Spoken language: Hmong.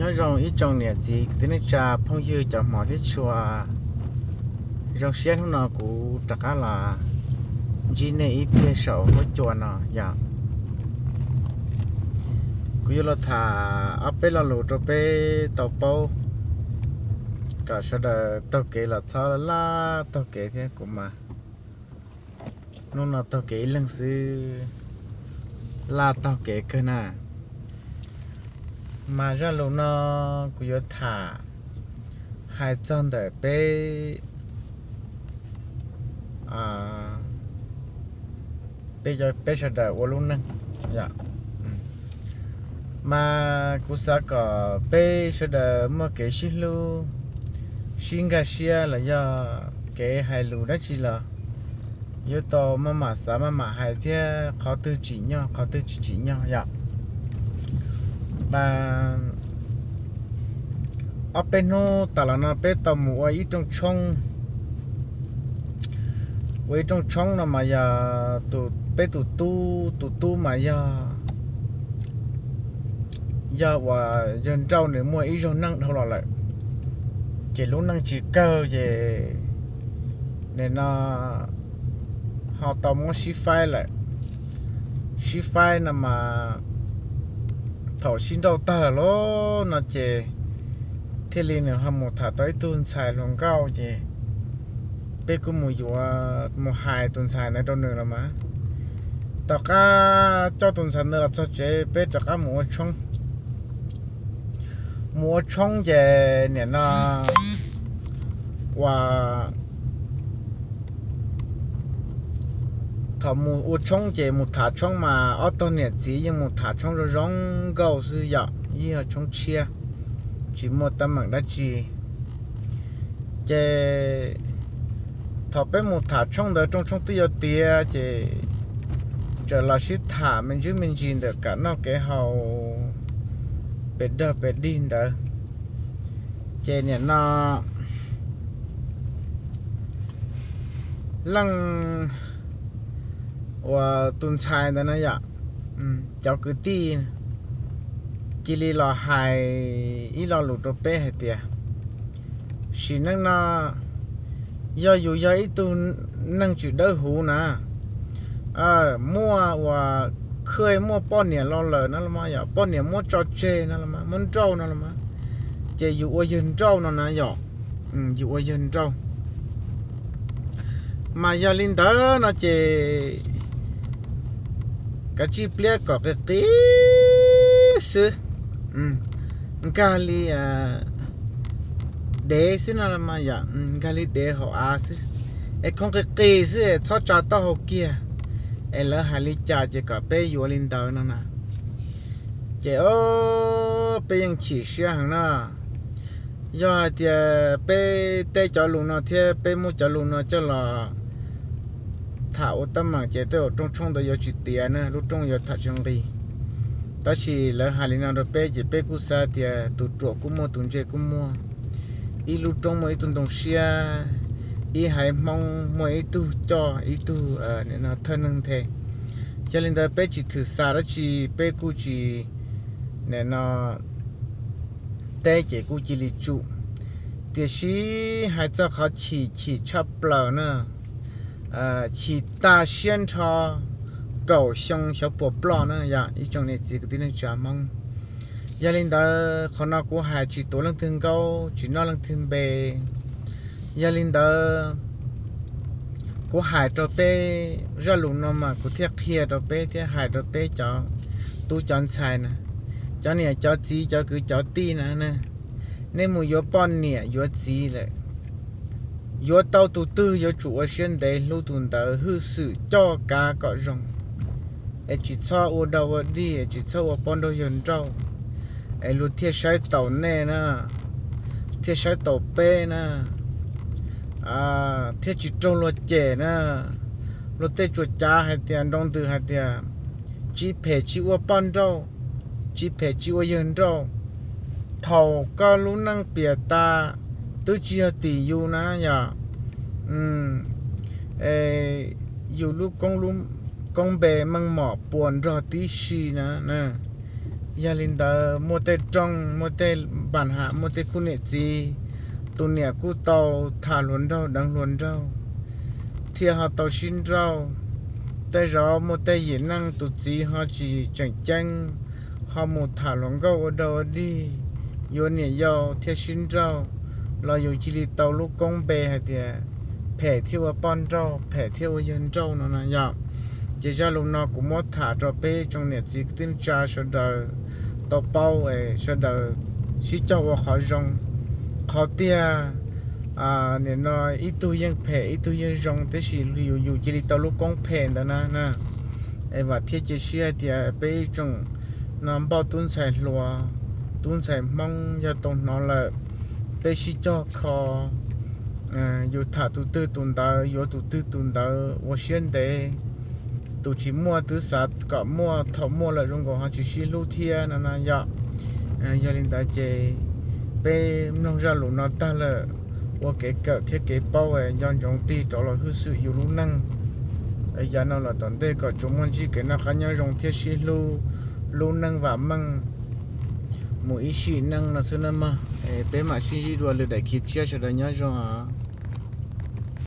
Nyob zoo ib tsoom niam txiv kwv tij neej tsa phooj ywg cov hmov thiab tshua. Zoo siab hnub no kuv rov qab los ntsib nej ib pliag saum huab cua no yom. Kuv yuav los tham ob peb lo lus rau peb tau paub, kom sawv daws taug kev los txhob laj taug kev thiab kuv mas hnub no taug kev ib leeg xwb, laj taug kev kawg na. Mas zaj lus no kuv yuav tham hais txog ntawm peb, peb, peb sawv daws ua lub neej. Mas kuv xav kom peb sawv daws muaj kev sib hlub, sib nkag siab los yog kev hais lus dab tsi los yuav tau maj mam xav maj mam hais thiab qhov twg tsim nyog qhov twg tsis tsim nyog yom. Mas ob peb hnub tas los no peb tau mus ua ib rooj tshoob. Ua ib rooj tshoob no mas yog peb tus tub, tus tub mas yog, yog uas yawg nrauj nws muaj ib zaug neej dhau los lawm, ces lub neej tsis kawg ces nim no ho tau muab sib faib lawm. Sib faib no mas thaum sib nrauj tag lawm lauj no ces thiaj li nws ho mus tham tau ib tug ntxhais hluas nkauj ces peb kuj mus yuav mus hais tus ntxhais ntawd rau nws los mas. Tom qab coj tus ntxhais ntawd los txog tsev peb rov qab mus ua tshoob. Mus ua tshoob ces nim no uas thaum mus ua tshoob ces mus tham tshoob mas ob tog niam txiv yeej mus tham tshoob zoo zoo nkauj xwb yom, yeej yog tshoob tshiab, tsis muaj teeb meem dab tsi. Ces thaum peb mus tham tshoob ntawd rooj tshoob twb yuav tiav ces txawm los sib tham me ntsis me ntsis ntawm kev noj kev haus pes dog pes dig ntawd. Ces nim no leej uas tus ntxhais ntawd na yom, cov kwv tij cia li los hais ib lo lus rau peb hais tias sim neej no yog yus yog ib tug neeg tsis dawb huv na, muaj uas khwj muaj poj niam los lawm no los mas yom, poj niam muab tso tseg no los mas, muab nrauj no los mas, ces yus ua yawg nrauj no na yom, yus ua yawg nrauj. Mas yog li ntawd no ces kav tsij pliab kom qis qis xwb, nkag li dev xwb no los mas yom, nkag li dev hauv av xwb, es khoov qis qis xwb es txhob tsa taub hau kiag, es lawv hais li cas ces kom peb yuav li ntawd no na. Ces o, peb yeej chim siab heev na. Yog hais tias peb teb cov lus no thiab peb muab cov lus no coj los tham ua teeb meem ces tej zaum rooj tshoob ntawd yuav tsis tiav na, lub rooj yuav tham tsis nqis. Tab sis lawv hais li no rau peb ces peb kuj xav tias tus ruam kuj muaj tus ntse kuj muaj, ib lub roob muaj ib tug ntoo siab, ib haiv Hmoob muaj ib tug coj ib tug thawj neeg nthe. Yog li ntawd peb tsis thwm xa dab tsi, peb kuj tsis, nim no teb ces kuj cia li tsum. Tiam sis hais txog qhov chim, chim tshaj plaws na, chim tag siab nrho, kaum xyoo xyov puas ploj na yom, ib tsoom niam txiv kwv tij neej tsa Hmoob. Yog li ntawd qhov no kuv hais tsis tuav leej twg nkaub, tsis noj leej twg npe. Yog li ntawd kuv hais rau peb, zaj lus no mas kuv thiaj qhia rau peb thiab hais rau peb cov tub cov ntxhais na, cov niam cov txiv cov kwv cov tij na, nej mus yuav poj niam yuav txiv lawm, yuav tau tus twg yuav tsum ua siab ntev hlub tus ntawd, hwj xwm coj kav kom zoo, es tsis txhob ua dog ua dig, es tsis txhob ua poj nrauj yawg nrauj, es luag thiaj saib taus nej na, thiaj saib taus peb na, thiaj tsis raug luag cem na. Luag tej tsuas cav hais tias, nroo ntws hais tias, tsis phem tsis ua poj nrauj, tsis phem tsis ua yawg nrauj. Thaum koj lub neej piam tas, twb tsis yog tim yus na yom, yus lub koob npe meej mom puas nrog tib si na. Yog li ntawd muaj tej rooj, muaj tej npam ham, muaj tej khub niam txiv, tus niam kuj tau tham hluas nraug deev hluas nraug thiaj ho tau sib nrauj. Tej zaum muaj tej yim neej tus txiv ho tsis tseem ceeb, ho mus tham hluas nkauj ua dog ua dig, yuav niam yau thiaj sib nrauj, los yus cia li tau lub koob npe hais tias phem thiaj ua poj nrauj, phem thiaj ua yawg nrauj no na yom. Ces zaj lus no kuv muab tham rau peb tsoom niam txiv kwv tij neej tsa sawv daws tau paub, sawv daws sib cog ua qhov zoo. Qhov tiag, nim no ib tug yeej phem ib tug yeej zoo, tab sis yus, yus cia li tau lub koob phem ntawd na. Es vam thiab cia siab hais tias peb ib tsoom no npauj tub ntxhais hluas, tub ntxhais Hmoob yog tau hnov lawm, peb sib cog kho, yus tham tus twg tus ntawd, yuav tus twg tus ntawd ua siab ntev. Tus tsis muaj twb xav kom muaj, thaum muaj lawm zoo nkaus ho tsis sib hlub thiab no na yom. Yog li ntawd ces peb mloog zaj lus no tag lawm, ua kev kawm thiab kev paub, nco ntsoov tig rov los hwj xwm yus lub neej. Yav no los tom ntej kom tsuas muaj ntsib kev noj qab nyob zoo thiab sib hlub, lub neej vam meej mus ib sim neej no xwb nawb mog. Peb mam sib ntsib dua lwm daim clip tshiab, sawv daws nyob zoo os.